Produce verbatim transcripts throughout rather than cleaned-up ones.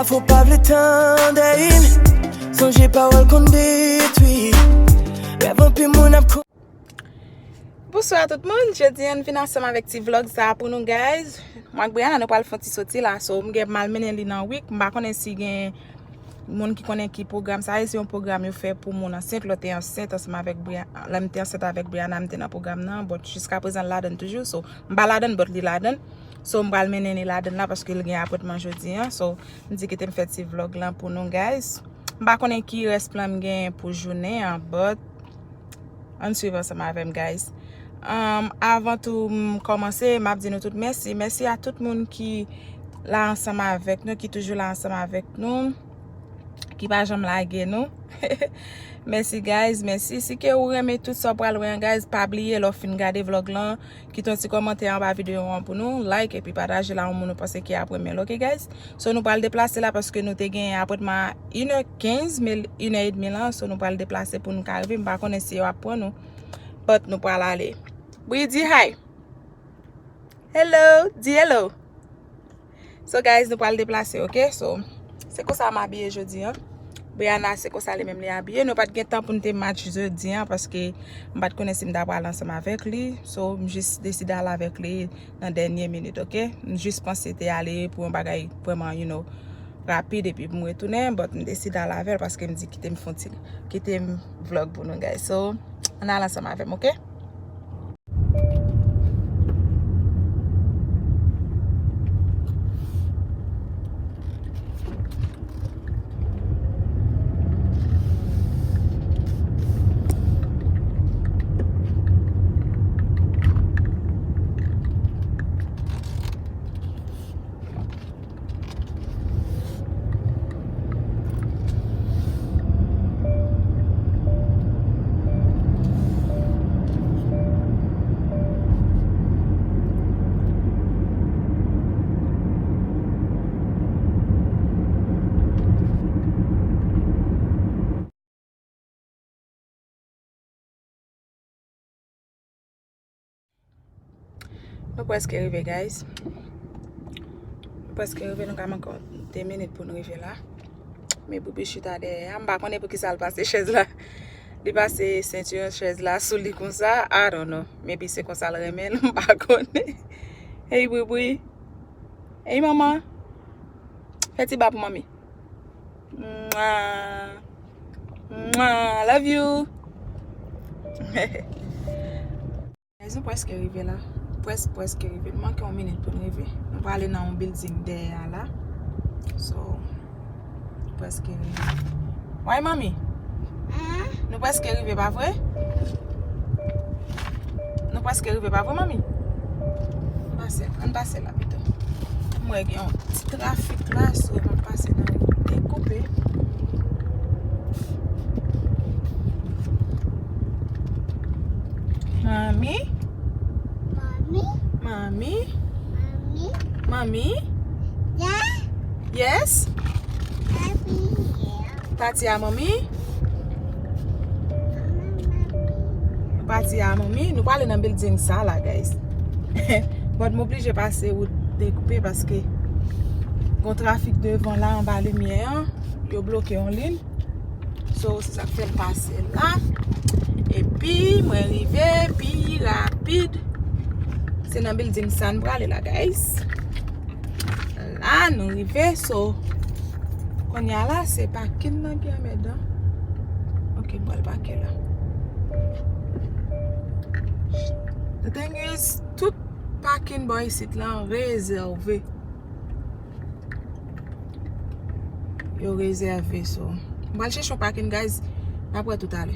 Fò pa vle tande, sonje pawòl konn detwi. Rèv anpil moun ap ko- Bonswa tout moun, jodi a n vin ansanm avèk ti vlog sa a pou nou guys. Mwen ak Brianna nou pral fè yon ti soti la, so m gen mal mennen li nan wik, m pa konnen si gen moun ki konnen ki pwogram sa ye, se yon pwogram yo fè pou moun ansent, lè w te ansent ansanm avèk Brianna, lè m te ansent avèk Brianna, m te nan pwogram nan, but jiska prezan l ladann toujou, so m pa ladann, but li ladann. So m pral mennen li ladann la paske l gen apwentman jodi a, so m di kite m fè ti vlog lan pou nou guys. M pa konnen ki rès plan m gen pou jounen an, but ann swiv ansanm avè m guys. Um, avan tou m kòmanse, m ap di nou tout mèsi. Mèsi a tout moun ki la ansanm avèk nou, ki toujou la ansanm avèk nou, ki pa janm lage nou. Mèsi guys, mèsi. Si ke ou renmen tout sa w pral wè an guys, pa bliye lè w fin gade vlog lan, kite yon ti kòmantè anba videyo an pou nou, like epi pataje l a yon moun ou panse ki ap renmen l, ok guys? So nou pral deplase la paske nou te gen apwentman a inè kenz, men inè edmi lan, so nou pral deplase pou nou ka rive. M pa konnen si yo ap pran nou, but nou pral ale. Bri, di hi. Hello, di hello. So guys, nou pral deplase, ok? So se konsa m abiye jodi a. Brianna se konsa li menm li abiye. Nou pa t gen tan pou n te match jodi a paske m pa t konnen si m ta pral ansanm avèk li. So m jis deside al avèk li nan dènye minit, ok? M jis panse te ale pou yon bagay vrèman, you know, rapid epi pou m retounen, but m deside al avè l paske m di kite m fè yon ti, kite m vlog pou nou guys. So ann al ansanm avè m, ok? Nou prèske rive, guys. Nou prèske rive, nou ka manke de minit pou n rive la. Men Boubi chita dèyè a. M pa konnen poukisa l pase chèz la. Li pase sentiwon chèz la sou li konsa. I don't know. Maybe se konsa l renmen l, m pa konnen. Hey, Boubi. Hey, manman. Fè ti ba pou manmi. Mwa. Mwa. Love you. Guys, nou prèske rive la. Près, prèske rive. Nou manke yon minit pou n rive. Nou prale nan yon building dèyè a la. So, nou prèske rive. Wi, manmi? Nou prèske rive, pa vre? Nou prèske rive, pa vre, manmi? Ann pase, ann pase la pito. M wè gen yon ti trafik la, so m ap pase nan wout dekoupe. Manmi? Manmi? Manmi? Manmi? Manmi? Yeah? Yes? Papi, yeah. Pati a manmi? Pati a manmi. Nou prale nan building sa la, guys. But m oblije pase wout dekoupe paske gon trafik devan la anba limyè an. Yo bloke yon liy. So, se sa k fè m pase la. Epi, mwen rive pi rapid. Se nan building sa n prale la, guys. La, nou rive, so, kounye a la, se pakin nan ki anmèdan. Ok, m pral pake la. The thing is, tout pakin bò isit lan rezève. Yo rezève, so. M pral chèche yon pakin, guys. N ap wè toutalè.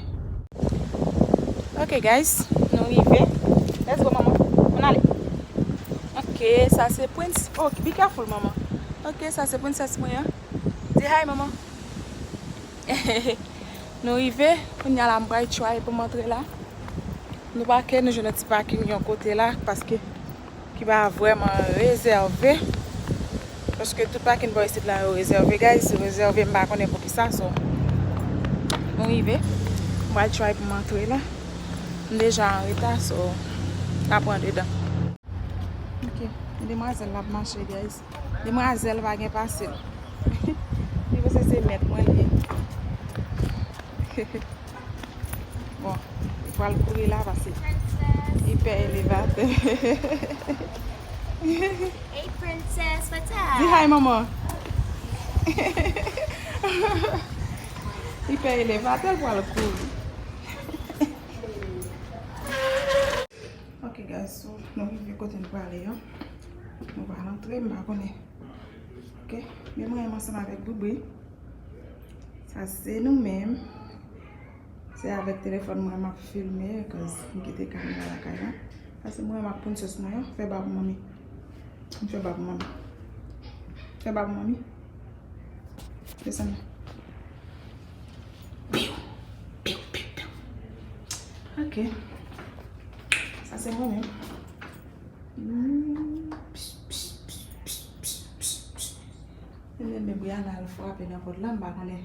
Ok, guys, nou rive. Let's go, manman. Ann ale. Ok, sa se prens. Oh, be careful, manman. Ok, sa se prensès mwen an. Di hi, manman. Nou rive. Kounye a la, m pral try pou m antre la. Nou pake, nou jwenn yon ti pakin yon kote la, paske ki pa vrèman rezève. Paske tout pakin bò isit la yo rezève, guys. Rezève, m pa konnen poukisa, so. Nou rive. M pral try pou m antre la. M deja an reta, so. N ap pran dedan. Ok. Demwazèl la ap mache, guys. Demwazèl pa gen pase l. Li panse se mèt mwen li ye. Bon, li pral kouri la paske li pè elevatè. Hey, princess, what's up? Di hi, manman. Li pè elevatè, l pral kouri. Ok, guys, so, nou rive kote nou prale an. Nou pral antre, m pa konnen. Ok, men mwen menm ansanm avèk Boubou. Sa se nou menm. Se avèk telefòn mwen m ap filme, cause m kite kamera lakay la. Sa se mwen menm ak princess mwen an. Fè ba pou manmi. M fè ba pou manmi. Fè ba pou manmi. Desann. Piw, piw, piw, piw. Ok. Sa se mwen menm. Hmm. Pss, pss, pss. Mwen menm, men Brianna al frape nan pòt la, m pa konnen.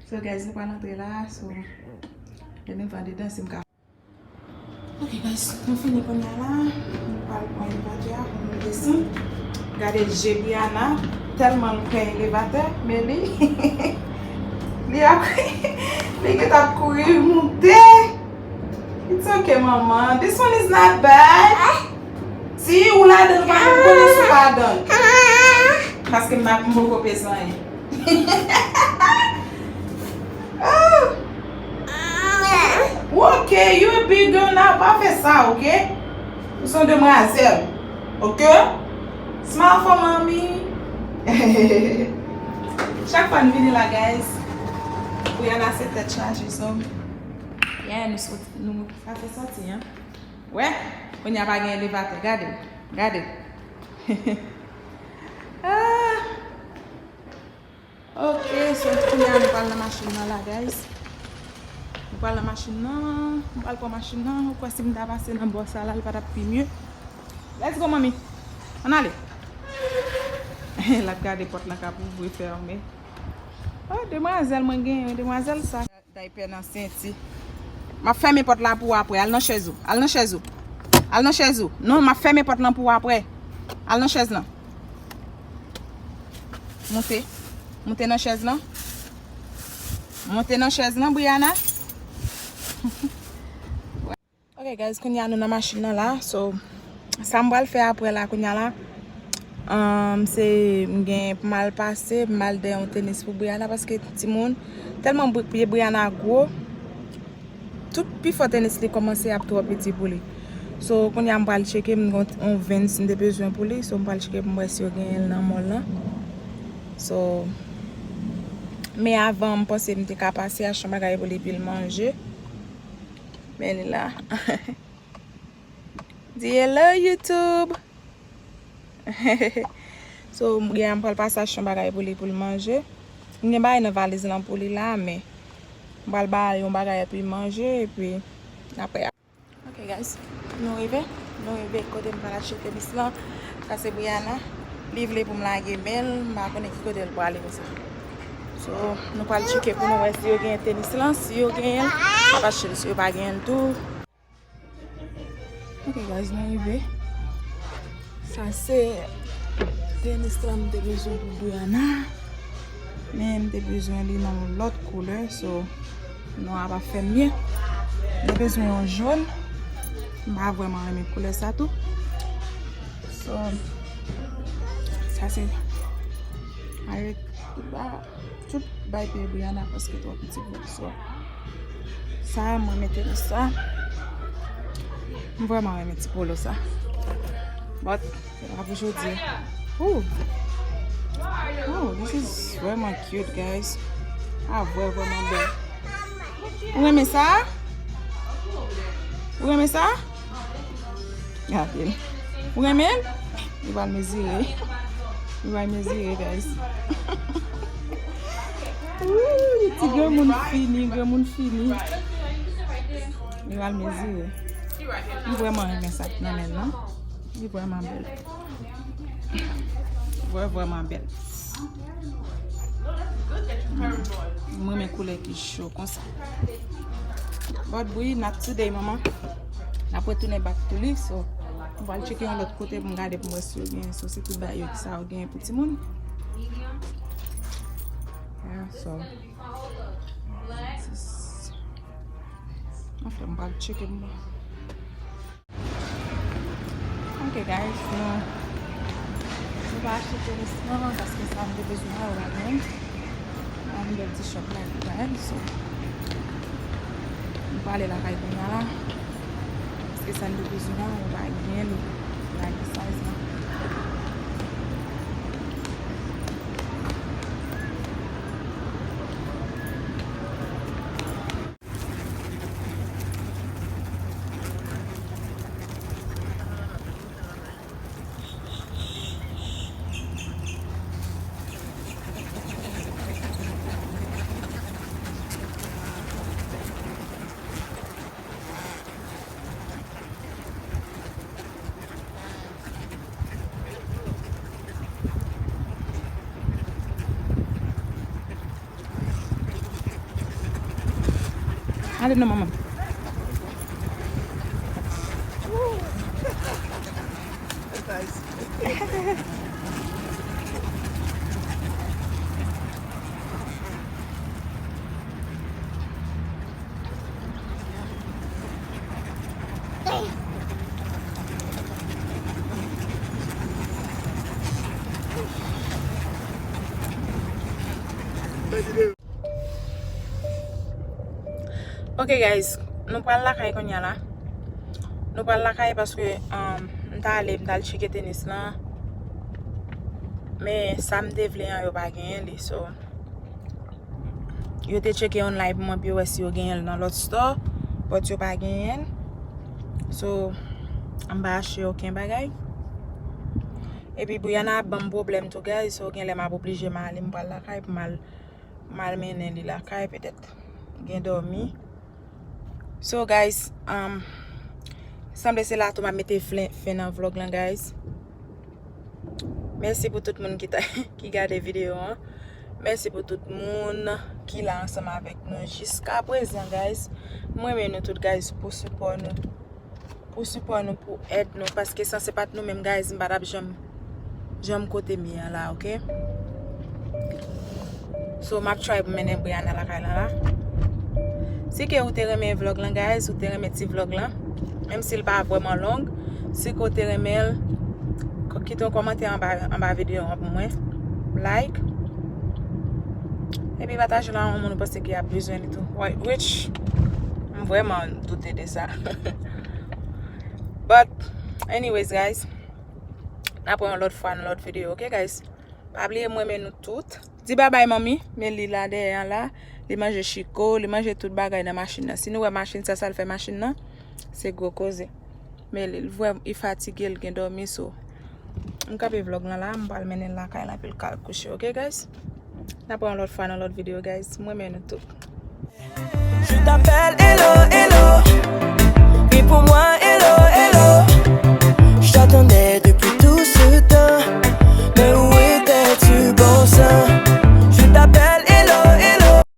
So, guys, nou pral antre la, so, lè nou rive andedan, si m ka. Ok, guys, nou fini kounye a la. Nou pral pran elevatè a pou nou desann. Gade je Brianna, tèlman l kwè elevatè, men li, li ap, li gentan ap kouri moute. It's okay, manman. This one is not bad. Si ou ladan, ou pa menm konnen si ou ladan. Paske m pa, m poko peze anyen. Ah. Ok, you a big girl now. Pa fè sa, ok? Ou se yon demwazèl. Ok? Smile for mommy. Chak fwa n vini la, guys, Brianna se tèt chaje, so. Yeah, nou sot-, nou, sa se soti, hein. Wè, kounye a pa gen elevatè. Gade, gade. Ah. Ok, so kounye a nou pral nan machin nan la, guys. Nou pral nan machin nan, nou pral pran machin nan. Ou kwè si m ta pase nan bò sa la, li pa t ap pi mye? Let's go, manmi. Ann ale. L ap gade pòt la k ap ouvri, fèmen. Oh, demwazèl mwen genyen, demwazèl sa. Daypè nan senti. M ap fèmen pòt la pou w apre. Al nan chèz ou. Al nan chèz ou. Al nan chèz ou. Non, m ap fèmen pòt lan pou w apre. Al nan chèz lan. Monte. Monte nan chèz lan. Monte nan chèz lan, Brianna. Ok, guys, kounye a nou nan machin nan la. So, sa m pral fè apre la, kounye a la, um, se m gen pou m al pase, pou m al dèyè yon tenis pou Brianna, paske timoun, tèlman bri-, pye Brianna gwo, tout pifò tenis li kòmanse ap twò piti pou li. So, kounye a m pral tcheke, m gen yon Vans m te bezwen pou li, so m pral tcheke pou m wè si yo genyen l nan mall lan. So, men avan, m panse m te ka pase achte yon bagay pou li, pou l manje. Men li la. Di hello, YouTube. So, m gen, m pral pase achte yon bagay pou li, pou l manje. M gen bagay nan valiz lan pou li la, men m pral ba l yon bagay pou l manje, epi apre. Ok, guys, nou rive. Nou rive kote m pral achte tenis lan. Sa se Brianna. Li vle pou m lage men l, m pa konnen ki kote l prale konsa. So, nou pral tcheke pou nou wè si yo genyen tenis lan. Si yo genyen l, m ap achte l. Si yo pa genyen l tou. Ok, guys, nou rive. Sa se tenis lan m te bezwen pou Brianna. Men m te bezwen li nan yon lòt koulè, so non a pa fè m byen. M te bezwen yon jòn. M pa vrèman renmen koulè sa tou. So, sa se avèk tout ba, tout bay pye Brianna paske twò piti pou li. So, sa, mwen mete nan sa. M vrèman renmen ti polo sa. But, se pa pou jodi. Ooh. Oh, this is vrèman cute, guys. Ah, vrè, vrèman bèl. Ou renmen sa? Ou renmen sa? Gade l. Ou renmen l? Li pral mezire. Li pral mezire, guys. Ooh, ti granmoun fini, granmoun fini. Li pral mezire. M vrèman renmen sa k nan men l lan. Li vrèman bèl. Vrè, vrèman bèl. M renmen koulè ki cho konsa. But Bri, not today, manman. N ap retounen back to li, so. M pral tcheke yon lòt kote pou m gade pou m wè si yo gen, so se tout bagay yo sa yo gen pou timoun. Yeah, so. Anfen, m pral tcheke m. Ok, guys, nou, nou pa achte tenis nan, paske sa m te bezwen an, yo pa gen. Yon bèl ti shop la ki pa, so. M prale lakay kounye a la. Paske sa n te bezwen an, yo pa gen li. Yo pa gen size la. Ale non, manman. Ok, guys, nou pral lakay kounye a la. Nou pral lakay paske, um, m ta ale, m ta al tcheke tenis lan. Men sa m te vle an, yo pa genyen li, so. Yo te tcheke online pou mwen pou yo wè si yo genyen l nan lòt store, but yo pa genyen l. So, m pa achte okenn bagay. Epi Brianna ap ban m pwoblèm tou, guys, so genlè m ap oblije m ale, m pral lakay pou m al, m al mennen li lakay, petèt gen dòmi. So, guys, um, sanble se la tou m ap mete flen, fen nan vlog lan, guys. Mèsi pou tout moun ki ta, ki gade videyo an. Mèsi pou tout moun ki la ansanm avèk nou jiska prezan, guys. M renmen nou tout, guys, pou sipò nou. Pou sipò nou, pou èd nou. Paske san se pa t nou menm, guys, m pa t ap janm, janm kote m ye an la, ok? So, m ap try pou mennen Brianna lakay lan la. Si ke ou te renmen vlog lan, guys, ou te renmen ti vlog lan, menm si l pa vrèman long, si ke ou te renmen l, k-, kite yon kòmantè anba, anba videyo an pou mwen. Like. Epi pataje l a yon moun ou panse ki ap bezwen li tou. Why-, which, m vrèman doute de sa. But, anyways, guys, n ap wè yon lòt fwa nan lòt videyo, ok, guys? Pa bliye, m renmen nou tout. Di babay, manmi. Men li la dèyè an la. Li manje chiko, li manje tout bagay nan machin nan. Si nou wè machin sa, sa l fè machin nan, se gwo koze. Men li, l vwè, li fatige, l gen dòmi, so. M kanpe vlog lan la, m pral mennen l lakay la, epi l ka al kouche, ok, guys? N ap wè yon lòt fwa nan lòt videyo, guys. M renmen nou tout. Je t'appelle, hello, hello. Ri pou mwen,